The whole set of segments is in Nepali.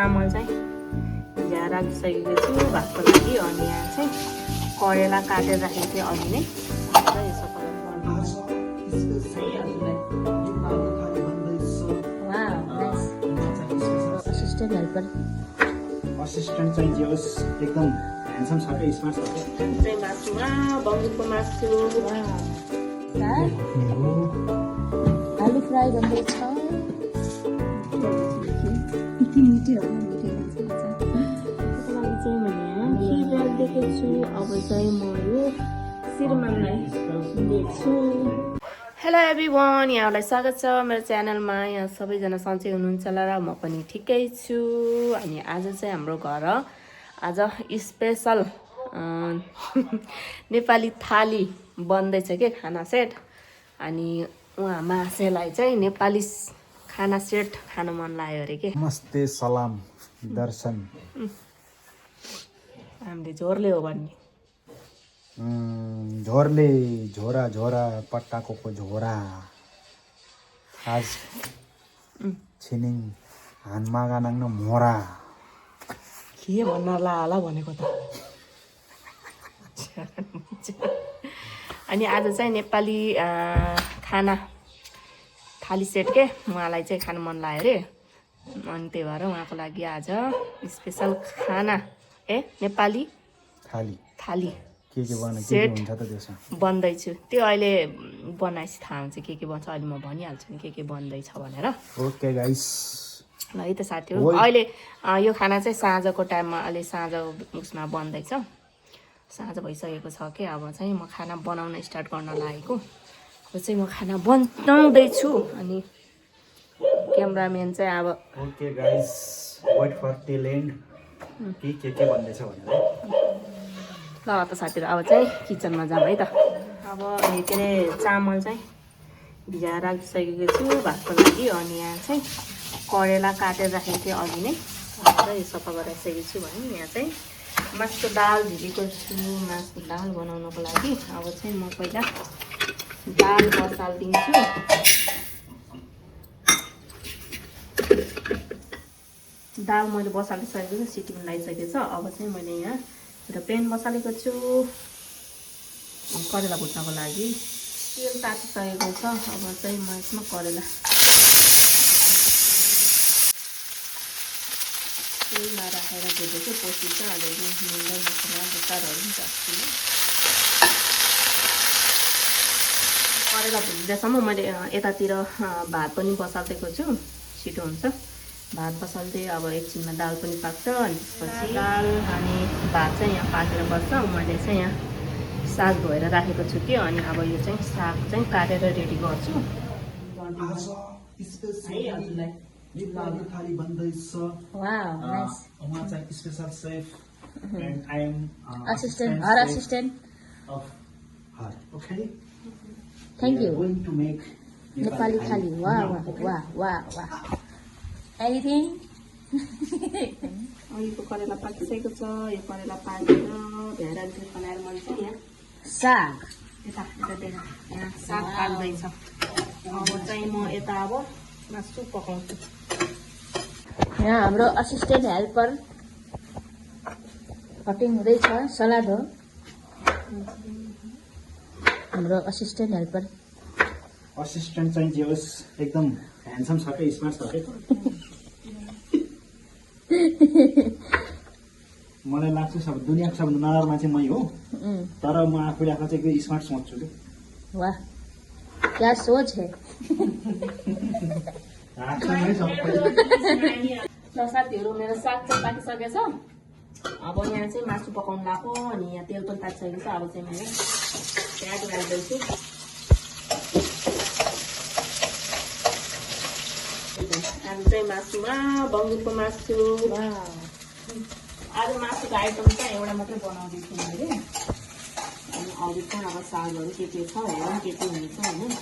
चामल चाहिँ भिजाएर राखिसकेको छु भातको लागि। अनि यहाँ चाहिँ करेला काटेर राखेको थिएँ अघि नै। यसो असिस्टेन्ट हेल्पर असिस्टेन्ट चाहिँ जे होस् एकदम ह्यान्डसम छ के स्मार्ट छ के चाहिँ मासुमा बङ्गुरको मासु आलु फ्राई भन्दैछ। त्यसको लागि चाहिँ मैले यहाँ खिर राखिदिएको छु। अब चाहिँ म यो श्रीमानलाई दिन्छु। हेलो एभ्रिवान, यहाँलाई स्वागत छ मेरो च्यानलमा। यहाँ सबैजना सन्चै हुनुहुन्छ होला र म पनि ठिकै छु। अनि आज चाहिँ हाम्रो घर आज स्पेसल नेपाली थाली बन्दैछ के खाना सेट। अनि उहाँ मासेलाई चाहिँ नेपाली खाना सेट खान मन लाग्यो अरे के। नमस्ते सलाम दर्शन हामीले झोरले हो भन्ने झोरले झोरा झोरा पट्टाको झोरा आज छिनिङ हानमागानाङ न मोरा के भन्न होला भनेको त। अनि आज चाहिँ नेपाली खाना थाली सेट के उहाँलाई चाहिँ खानु मन लाग्यो अरे। अनि त्यही भएर उहाँको लागि आज स्पेसल खाना नेपाली थाली थाली के हुन्छ त त्यसमा बन्दैछु। त्यो अहिले बनाएपछि थाहा हुन्छ के बन्छ। अहिले म भनिहाल्छु नि के बन्दैछ भनेर। ओके गाइस ल है त साथीहरू, अहिले यो खाना चाहिँ साँझको टाइममा अहिले साँझ उसमा बन्दैछ। साँझ भइसकेको छ कि अब चाहिँ म खाना बनाउन स्टार्ट गर्न लागेको। अब चाहिँ म खाना बनाउँदैछु। अनि क्यामराम्यान चाहिँ अब okay guys wait for till end के भन्दैछ भनेर। ल त साथीहरू अब चाहिँ किचनमा जाऊँ है त। अब के अरे चामल चाहिँ भिजाएर राखिसकेको छु भातको लागि। अनि यहाँ चाहिँ करेला काटेर राखेको थिएँ अघि नै। यो सफा गराइसकेको छु भने यहाँ चाहिँ मासुको दाल भिजेको छु मासुको दाल बनाउनको लागि। अब चाहिँ म पहिला दाल बसालिदिन्छु। दाल मैले बसालिसकेको छु, सिटी पनि लगाइसकेको छ। अब चाहिँ मैले यहाँ एउटा पेन बसालेको छु करेला भुट्नको लागि। तेल तातिसकेको छ। अब चाहिँ म यसमा करेला तेलमा राखेर भुटेको पछि चाहिँ अलिअलि नुन मसला बुटारहरू पनि राख्छु। करेला भुट्दासम्म मैले यतातिर भात पनि बसालिदिएको छु, छिटो हुन्छ। भात बसाल्दै अब एकछिनमा दाल पनि पाक्छ। अनि त्यसपछि दाल अनि भात चाहिँ यहाँ पाकेर बस्छ। मैले चाहिँ यहाँ साग धोएर राखेको छु कि। अनि अब यो चाहिँ साग चाहिँ काटेर रेडी गर्छु। नेपाली थाली बन्दैछ। Wow nice. उहाँ चाहिँ special chef and I am assistant her assistant of her. Okay thank you. Going to make Nepali thali. वाह वाह वाह वाह वाह। एनिथिङ अहिलेको करेला पाकिसकेको छ। यो करेला पाकेर भेरा बनाएर मैले चाहिँ यहाँ साग यता यहाँ साग पाक्दैछ। अब चाहिँ म यता अब मासु पकाउँछु। यहाँ हाम्रो असिस्टेन्ट हेल्पर कटिङ हुँदैछ। सलाद हो हाम्रो असिस्टेन्ट हेल्पर। असिस्टेन्ट चाहिँ जे होस् एकदम ह्यान्डसम छ के स्मार्ट छ के मलाई लाग्छ सब दुनियाँको सबभन्दा नराम्रो मान्छे मै हो। तर म आफूले आफूलाई चाहिँ एकदम स्मार्ट सोच्छु कि। वाह क्या सोच है। ल साथीहरू, मेरो साग चाहिँ पाकिसकेछ। अब यहाँ चाहिँ मासु पकाउनु लाग्यो। अनि यहाँ तेल पनि तातिसकेको छ। अब चाहिँ मैले प्याज राख्दैछु। हामी चाहिँ मासुमा बङ्गुरको मासु। आज मासुको आइटम चाहिँ एउटा मात्रै बनाउँदैछु मैले। अनि अरू चाहिँ अब सागहरू के छ हेरौँ के हुन्छ होइन।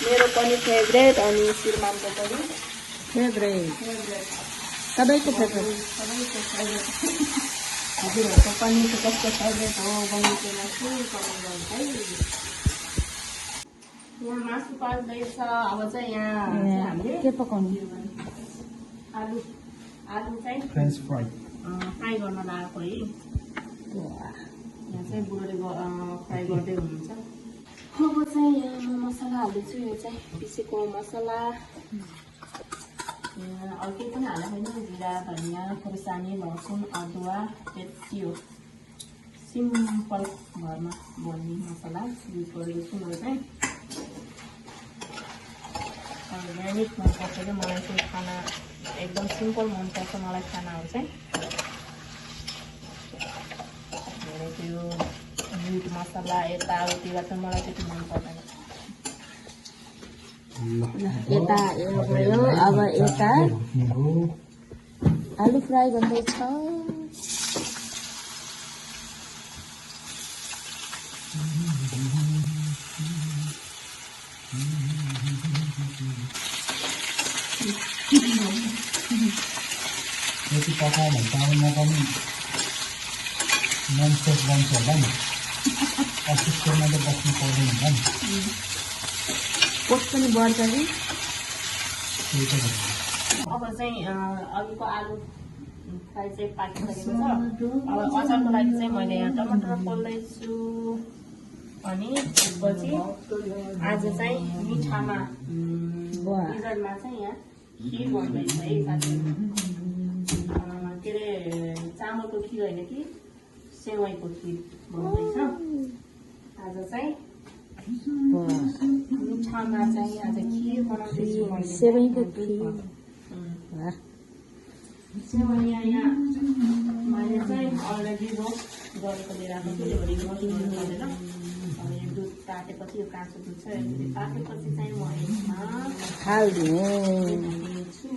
मेरो पनि फेभरेट अनि श्रीमानको पनि फेभरेट। सबैको फेभरेट। हजुरहरूको पनि कस्तो फेभरेट हो बङ्गुरको मासु कमेन्ट गर्नु है। यहाँ मासु पाक्दैछ। अब चाहिँ यहाँ चाहिँ हामीले के पकाउनु आलु चाहिँ फ्रेन्च फ्राई फ्राई गर्न लगाएको है। यहाँ चाहिँ बुढोले फ्राई गर्दै हुनुहुन्छ। अब चाहिँ यहाँ म मसला हाल्दैछु। यो चाहिँ पिसेको मसला, अरू केही पनि हालेको छैन। जिरा, धनियाँ, खुर्सानी, लसुन, अदुवा, त्यति हो। सिम्पल घरमा बन्ने मसला युज गरेको छु म चाहिँ। अर्ग्यानिक मनपर्छ कि मलाई चाहिँ खाना, एकदम सिम्पल मनपर्छ मलाई खानाहरू चाहिँ। धेरै त्यो मिट मसला यताउतिर चाहिँ मलाई त्यति मन पर्दैन। यता भयो। अब यता आलु फ्राई गर्दैछ। यति पकायो भने त अब म पनि ननस्टप बन्छ होला नि। असिस्टेन्टमा त बस्नु पर्दैन होला नि। पोस्ट पनि बढ्छ कि त्यही त हो। अब चाहिँ अघिको आलु फ्राई चाहिँ पाकिसकेको छ। अब अचारको लागि चाहिँ मैले यहाँ टमाटर पोल्दैछु। अनि त्यसपछि आज चाहिँ मिठामा डिजर्टमा चाहिँ यहाँ खिर बनाउँदैछ है साथीहरू। के अरे चामलको खिर होइन कि सेवाईको खिर बनाउँदैछ आज चाहिँ। मिठामा चाहिँ आज खिर बनाउँदैछु। सेवैको खिर। सेवाई यहाँ मैले चाहिँ अलरेडी रोस्ट गरेको लिएर आएको छु। त्यो भरि रोस्ट गर्नु पर्दैन। अब यो दुध तातेपछि, यो काँचो दुध छ, यसरी तातेपछि चाहिँ म यसमा हालिदिन्छु।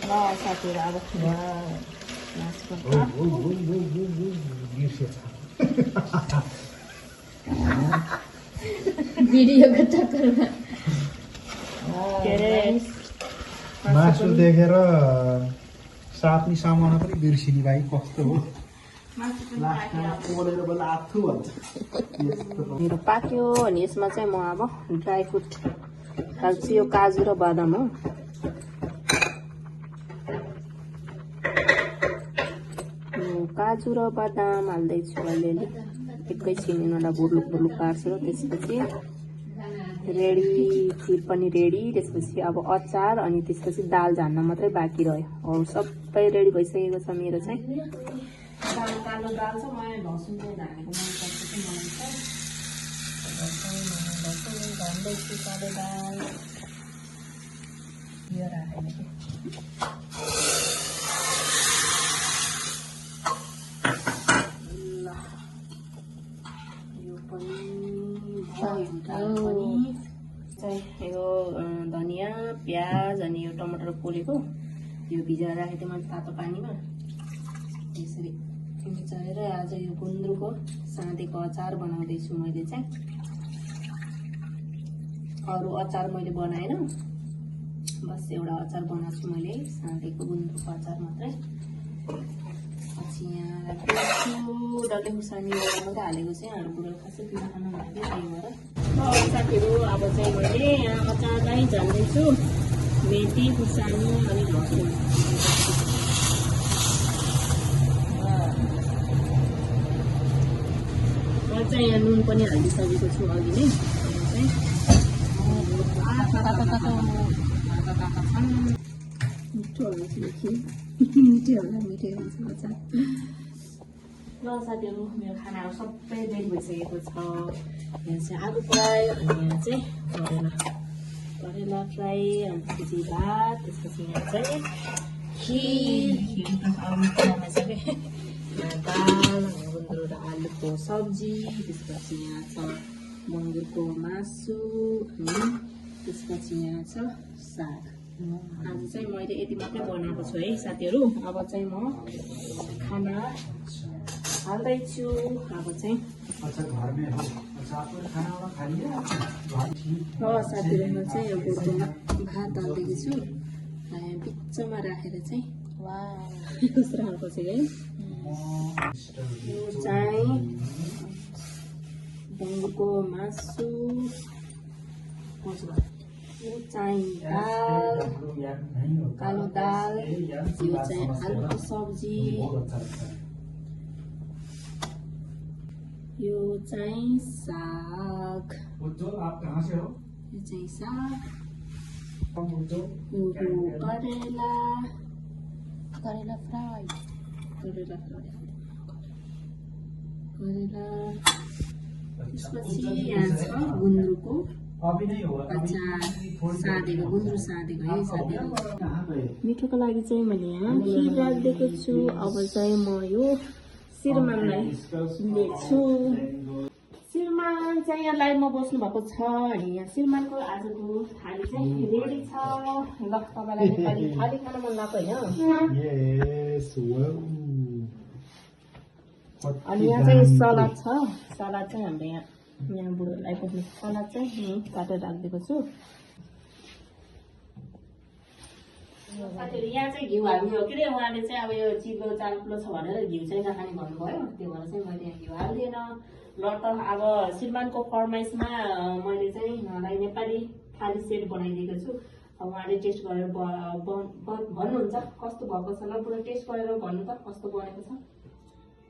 ल साथीहरू अब भिडियोको चक्करमा के अरे मासु देखेर साप्ने सामान पनि बिर्सिने भाइ कस्तो हो। लास्टमा पोलेर बल्ल आथु भन्छ। मेरो पाक्यो। अनि यसमा चाहिँ म अब ड्राई फ्रुट हाल्छु। यो काजु र बादाम हो। काजु र बादाम हाल्दैछु अलिअलि। एकैछिन यिनीहरूलाई बुर्लुक बुर्लुक पार्छु। त्यसपछि रेडी, खिर पनि रेडी। त्यसपछि अब अचार अनि त्यसपछि दाल झान्न मात्रै बाँकी रह्यो। अरू सबै रेडी भइसकेको छ मेरो चाहिँ। दाल कालो दाल छ। मलाई लसुन चाहिँ झानेको मनपर्छ कि मलाई चाहिँ। लसुन झान्दैछु कालो दाल। यो राखेन कि यो धनियाँ, प्याज अनि यो टमाटर पोलेको यो भिजाएर राखेको थिएँ मैले तातो पानीमा। यसरी भिजाएर आज यो गुन्द्रुकको साँधेको अचार बनाउँदैछु मैले चाहिँ। अरू अचार मैले बनाएन, बस एउटा अचार बनाएको छु मैले, साँधेको गुन्द्रुकको अचार मात्रै। पछि यहाँ राख्दैछु डल्ले खुर्सानी मात्रै हालेको चाहिँ। हाम्रो बुढो खासै पिरो खानु लाग्यो, त्यही भएर। साथीहरू अब चाहिँ मैले यहाँ अचारलाई झाल्दैछु। मेथी, खुर्सानी अनि लसुन। म चाहिँ यहाँ नुन पनि हालिदिइसकेको छु अघि नै। मिठो होला कि मिठै होला, मिठै हुन्छ अचार। ल साथीहरू मेरो खानाहरू सबै रेडी भइसकेको छ। यहाँ चाहिँ आलु फ्राई अनि यहाँ चाहिँ करेला फ्राई अनि त्यसपछि भात, त्यसपछि यहाँ चाहिँ खिर त अब मिठो बनाइसकेँ। यहाँ दाल, गुन्द्रुक र आलुको सब्जी, त्यसपछि यहाँ छ बङ्गुरको मासु अनि त्यसपछि यहाँ छ साग। आज चाहिँ मैले यति मात्रै बनाएको छु है साथीहरू। अब चाहिँ म खाना हाल्दैछु। अब चाहिँ साथीहरू म चाहिँ यो बोतलमा भात हाल्दैछु छु। बिचमा राखेर चाहिँ कस्तो खालको चाहिँ है। यो चाहिँ ढुङ्गुरको मासु, यो चाहिँ दाल, कालो दाल, यो चाहिँ आलुको सब्जी, यो चाहिँ साग, यो चाहिँ साग, यो करेला, करेला फ्राई, करेला त्यसपछि यहाँ छ गुन्द्रुकको अचार साँधेको, गुन्द्रुक साँधेको है साथीहरू। मिठोको लागि चाहिँ मैले यहाँ खिर राखिदिएको छु। अब चाहिँ म यो श्रीमानलाई लिन्छु। श्रीमान चाहिँ यहाँ लाइनमा बस्नु भएको छ अनि यहाँ श्रीमानको आजको थाली चाहिँ रेडी छ। ल तपाईँलाई नेपाली थाली खान मन लाग्यो होइन? अनि यहाँ चाहिँ सलाद छ। सलाद चाहिँ हाम्रो यहाँ बुढोलाई पस्ने सलाद चाहिँ काटेर राखिदिएको छु। साथीहरू यहाँ चाहिँ घिउ हाल्ने हो के अरे, उहाँले चाहिँ अब यो चिल्लो चाल्लो छ भनेर घिउ चाहिँ नखाने भन्नुभयो, त्यो भएर चाहिँ मैले यहाँ घिउ हाल्दिएन। ल त अब श्रीमानको फरमाइसमा मैले चाहिँ उहाँलाई नेपाली थाली सेट बनाइदिएको छु। अब उहाँले टेस्ट गरेर भन्नुहुन्छ कस्तो भएको छ। ल पुरा टेस्ट गरेर भन्नु त कस्तो बनेको छ।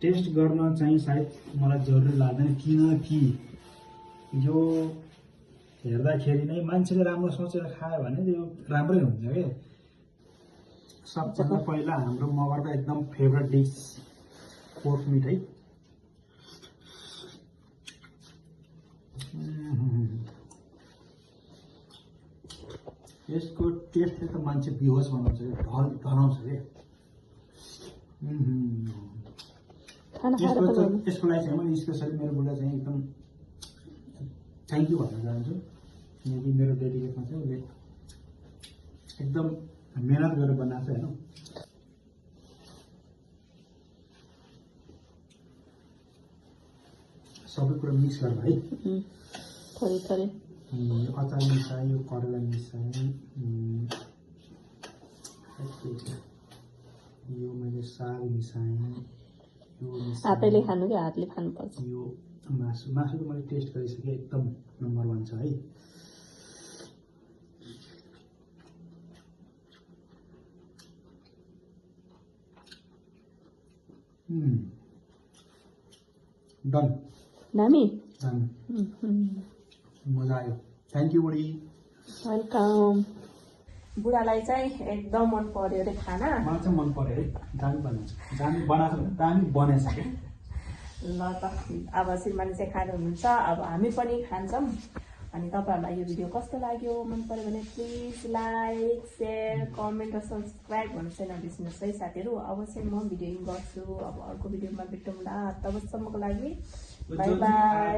टेस्ट गर्न चाहिँ सायद मलाई जरुरी लाग्दैन, किनकि यो हेर्दाखेरि नै मान्छेले राम्रो सोचेर खायो भने त्यो राम्रै हुन्छ के। सबभन्दा पहिला हाम्रो मगरको एकदम फेभरेट डिस पोर्क मिट है। यसको टेस्टले त मान्छे बेहोस बनाउँछ, ढलाउँछ के। यसको लागि चाहिँ मैले स्पेसली मेरो बुढा चाहिँ एकदम थ्याङ्क यू भन्न चाहन्छु, किनकि मेरो डेडिकेसनमा चाहिँ उसले एकदम मेहनत गरेर बनाएको छ होइन। सबै कुरा मिक्स गरेर है, थोरै थोरै यो अचार मिसाएँ, यो करेला मिसाएँ, यो मैले साग मिसाएँ, हातैले खानु कि हातले खानुपर्छ। यो मासु त मैले टेस्ट गरिसकेँ, एकदम नम्बर 1 छ है। डन दामी मजा आयो। थ्याङ्क यू बुढी, वेलकम। बुढालाई चाहिँ एकदम मन पर्यो अरे खाना। मलाई चाहिँ मन पर्यो है, दामी बनाउँछ, दामी बनाएको भने दामी बनाएछ कि। ल त अब श्रीमानले चाहिँ खानुहुन्छ, अब हामी पनि खान्छौँ। अनि तपाईँहरूलाई यो भिडियो कस्तो लाग्यो, मन पर्यो भने प्लिज लाइक सेयर कमेन्ट र सब्सक्राइब गर्नु चाहिँ नबिर्सिनुहोस् है साथीहरू। अवश्य म भिडियो गर्छु। अब अर्को भिडियोमा भेटौँला, तबसम्मको लागि बाई बाई।